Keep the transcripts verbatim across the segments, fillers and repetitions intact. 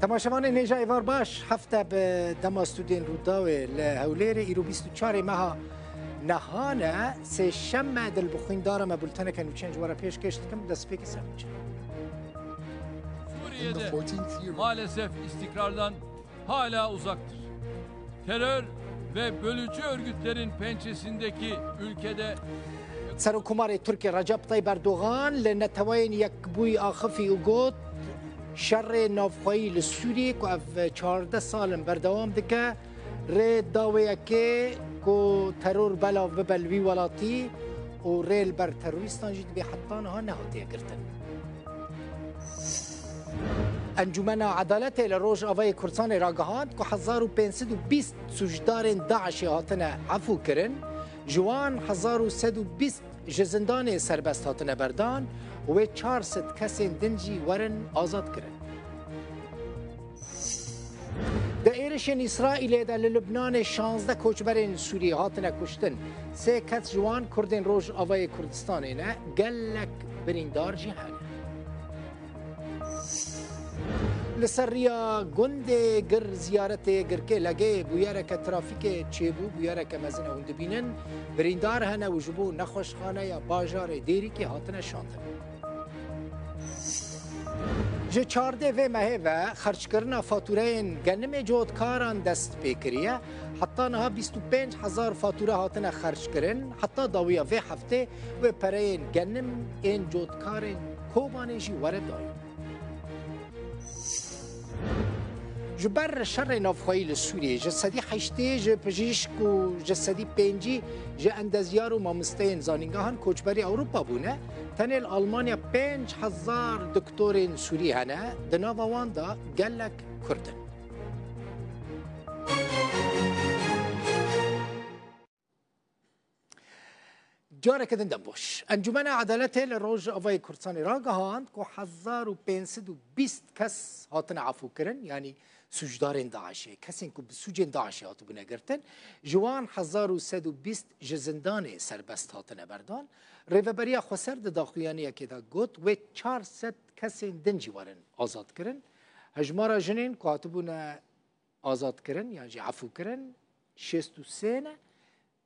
Temaşevanên hêja êvar baş, hefte bi dema stûdiyên Rûdawê li Hewlêrê, îro bîst û çarê meha Nehan e, sêşem e, dil bi xwîndara me bulteneke nûçeyên ji we re pêşkêş dikim, destpêkê ser nûçe. Suriye'de maalesef istikrardan hala uzaktır. Terör ve bölücü örgütlerin pençesindeki ülkede Serokkomarê Tirkiyê Recep Tayyip Erdogan li Neteweyên Yekbûyî axifî û got, şerê navxweyî li Sûriyê ku ev çardeh sal in berdewam dike, rê da wê yekê ku teror belav bibe li wî welatî û rê li ber terorîstan jî dibê heta niha nehatiye girtin. Encûmena Edaletê li Rojavayê Kurdistanê ragihand ku hezar û pênc sed û bîst sûcdarên DAIŞê hatine efû kirin, ji wan hezar û sed û bîst ji zindanê serbest hatine berdan û wê çar sed kesên din jî werin azad kirin. Di êrişên Îsraîlê de li Lubnanê şazdeh koçberên Sûrî hatine kuştin. Sê kes ji wan Kurdên Rojavayê Kurdistanê ne, gelek birîndar jî hene. Li ser riya gundê Gir Ziyaretê Girkê Legê bûyereke trafîkê çêbû, bûyereke mezin e hûn dibînin. Birîndar hene û ji bo nexweşxaneya bajarê Dêrikê hatine şandin. Ji çardê vê mehê ve xerckirina fatûreyên genimê cotkaran dest pê kiriye. Heta niha bîst û pênc hezar fatûre hatine xerckirin. Heta dawiya vê heftê wê pereyên genim ên cotkarên Kobanê jî were dayîn. Ji ber şerê navxweyî li Sûriyê ji sedî heştê ji pijîşk û ji sedî pêncî ji endezyar û mamosteyên zanîngehan koçberî Ewropa bûne, tenê li Almanya pênc hezar doktorên Sûrî hene, di nava wan de gelek Kurd in. Careke din dem baş. Encûmena Edaletê li Rojavayê Kurdistanê ragihand ku hezar û pênc sed û bîst kes hatine efûkirin, yanî sûcdarên DAIŞê, kesên ku bi sûcên DAIŞê hatibûne girtin, ji wan hezar û sed û bîst ji zindanê serbest hatine berdan. Rêveberiya Xweser di daxuyaniyekê de got, wê çar sed kesên din jî werin azad kirin. Hejmara jinên ku hatibûne azad kirin yan jî efû kirin şêst û sê ne,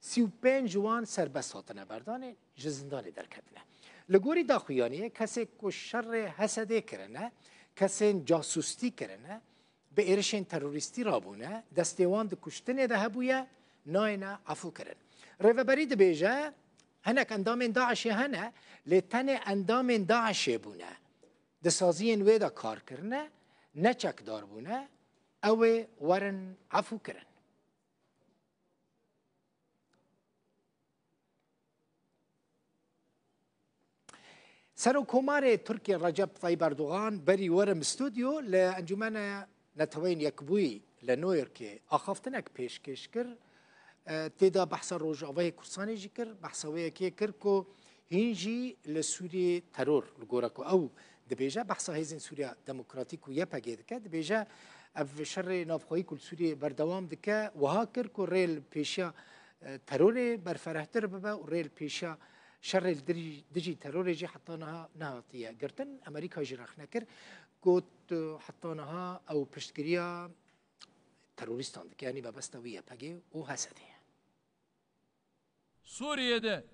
sî û pênc ji wan serbest hatine berdanê, ji zindanê derketine. Li gorî daxuyaniyê, kesê ku şerê Hesedê kirine, kesên casûstî kirine, bi êrişên terorîstî rabûne, destê wan di kuştinê de hebûye, nayêne efû kirin. Rêveberî dibêje, hinek endamên DAIŞê hene, lê tenê endamên DAIŞê bûne. Di saziyên wê de kar kirine, ne çekdar bûne, ew ê werin efû kirin. Serokkomarê Tirkiyê Recep Tayyip Erdogan berî werim stûdyo li Encûmena Neteweyên Yekbûyî li New Yorkê axaftinek pêşkêş kir. E, tê de behsa Rojavayê Kurdistanê jî kir, behsa wê yekê kir ku hîn jî li Sûriyê teror, li gora ku ew dibêje, behsa Hêzên Sûriya Demokratîk û Y P G dike, dibêje ev şerê navxweyî ku li Sûriyê berdewam dike, wiha kir ku rê li pêşiya, e, terorê berferehtir bibe û rê li pêşiya şerê li dirî-, dijî terorê jî heta niha nehatiye girtin. Amerîka jî rexne kir, got, e, heta niha ew piştgiriya terorîstan dike, yanî mebesta wî Y P G û H S D'ê ye. Suriye'de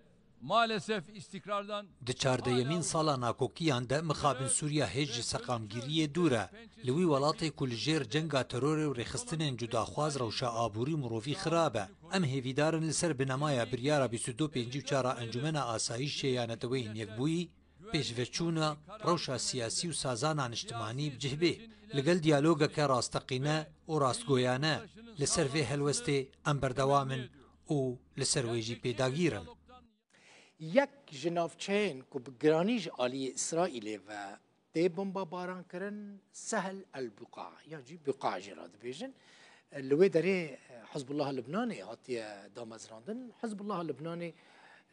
maalesef istikrardan Di çardeyemîn sala nakokiyan de mixabin Sûriya hêj ji seqamgiriyê dûr e. Li wî welatê ku li jêr cenga terorê û rêxistinên cudaxwaz rewşa aborî û mirovî xirab e. Em hêvîdar in li ser binemaya biryara bîst û du pêncî û çar a Encûmena Asayîşê ya Neteweyên Yekbûyî, pêşveçûna rewşa siyasî û sazana niştimanî bi cih bê. Li gel diyalogeke rasteqîne û rastgoyane li ser vê helwestê em berdewam in û li ser wê jî pêdagîr in. Yek ji navçeyên ku bi giranî ji aliyê Îsraîlê ve tê bombabaran kirin, Sehl el Buqa, yan jî Buqa jê re dibêjin. Li wê derê Hizbullah Libnanê hatiye damezrandin. Hizbullah Libnanê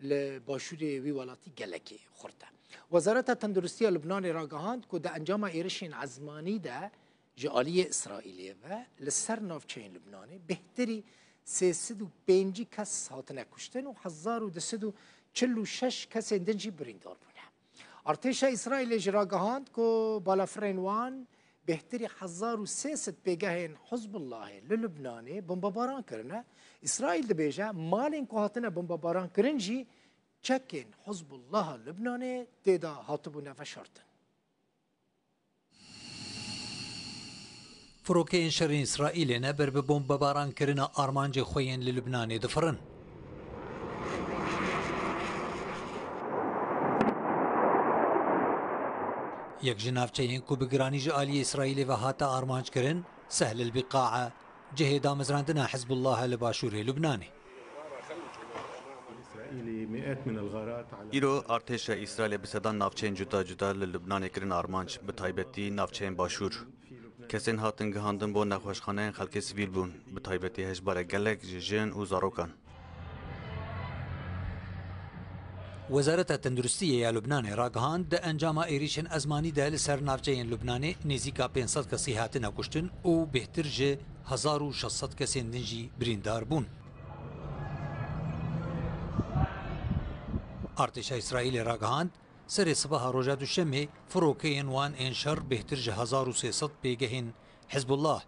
li başûrê wî welatî gelekî xurt e. Wezareta Tenduristiya Libnanê ragihand ku di encama êrişên ezmanî de ji aliyê Îsraîlê ve li ser navçeyên Libnanê bêhtirî sê sed û pêncî kes hatine kuştin û hezar û du sed û çil û şeş kesên din jî birîndar bûne. Artêşa Îsraîlê jî ragihand ku balafirên wan Bêhtirî hezar û sê sed pêgehên Hizbullahê li Lubnanê bombebaran kirine. Îsraîl dibêje, malên ku hatine bombebaran kirin jî çekên Hizbullaha Lubnanê tê de hatibûne veşartin. Firokeyên şerên Îsraîlê ne ber bi bombebaran kirina armancê xwe yên li Lubnanê difirin. Yek ji navçeyên ku bi giranî ji aliyê Îsraîlê ve hate armanc kirin, Sehl el Biqaa, cihê damezrandina Hizbullah e li başûrê Lubnanê. Îro artêşa Îsraîlê bi sedan navçeyên cuda cuda li Lubnanê kirin armanc, bi taybetî navçeyên başûr. Kesên hatin gihandin bo nexweşxaneyên xelkê sivîl bûn, bi taybetî hejmarek gelek ji jin û zarokan. Wezareta Tenduristiyê ya Lubnanê ragihand, di encama êrîşên ezmanî de li ser navçeyên Lubnanê nêzîka pênc sed kesî hatine kuştin û bêhtir ji hezar û şeş sed kesên din jî birîndar bûn. Artêşa Îsraîlê ragihand, serê sibaha roja Duşemê firokeyên wan ên şer bêhtir ji hezar û sê sed pêgehên Hizbullah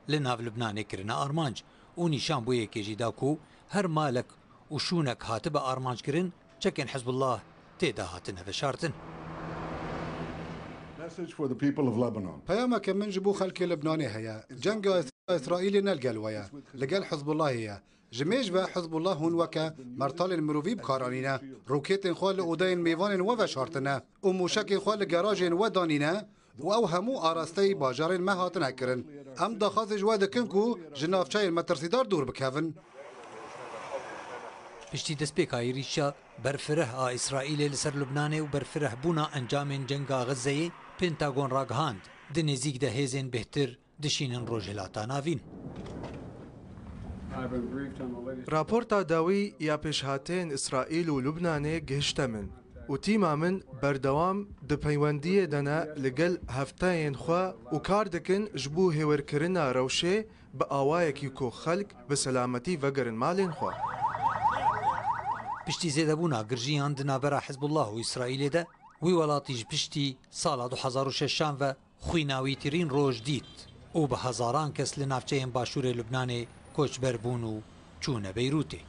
li nav Lubnanê kirine armanc û nîşan bû yekê jî da ku her malek û şûnek hatibe armanckirin, çekên Hizbullah tê de hatine veşartin. Message for the people of Lebanon. Peyameke min ji bo xelkê Libnanê heye. Cenga Îsraîlê ne li gel we ye. Li gel Hizbullahê ye. Ji mêj ve Hizbullah hûn weke mertalên mirovî bi kar anîne. Roketên xwe li odeyên mêvanên we veşartine û mûşekên xwe li gerajên we danîne û ew hemû arasteyî bajarên me hatine kirin. Em daxwazê ji we dikin ku ji navçeyên metirsîdar dûr bikevin. Piştî destpêka êrîşa berfireh a Îsraîlê li ser Lubnanê û berfirehbûna encamên cenga Xezeyê, Pentagon ragihand, di nêzîk de hêzên bêhtir dişînin Rojhilata Navîn. Raporta dawî ya pêşhateyên Îsraîl û Lubnanê gihişte min û tîma min berdewam di peywendiyê de ne li gel hevteyên xwe û kar dikin ji bo hêwerkirina rewşê bi awayekî ku xelk bi selametî vegerin malên xwe. Piştî zêdebûna girjiyan di navbera Hizbullah û Îsraîlê de, wî welatî ji piştî sala du hezar û şeşan ve xwînawîtirîn roj dît û bi hezaran kes li navçeyên başûrê Lubnanê koçber bûn û çûne Beyrûtê.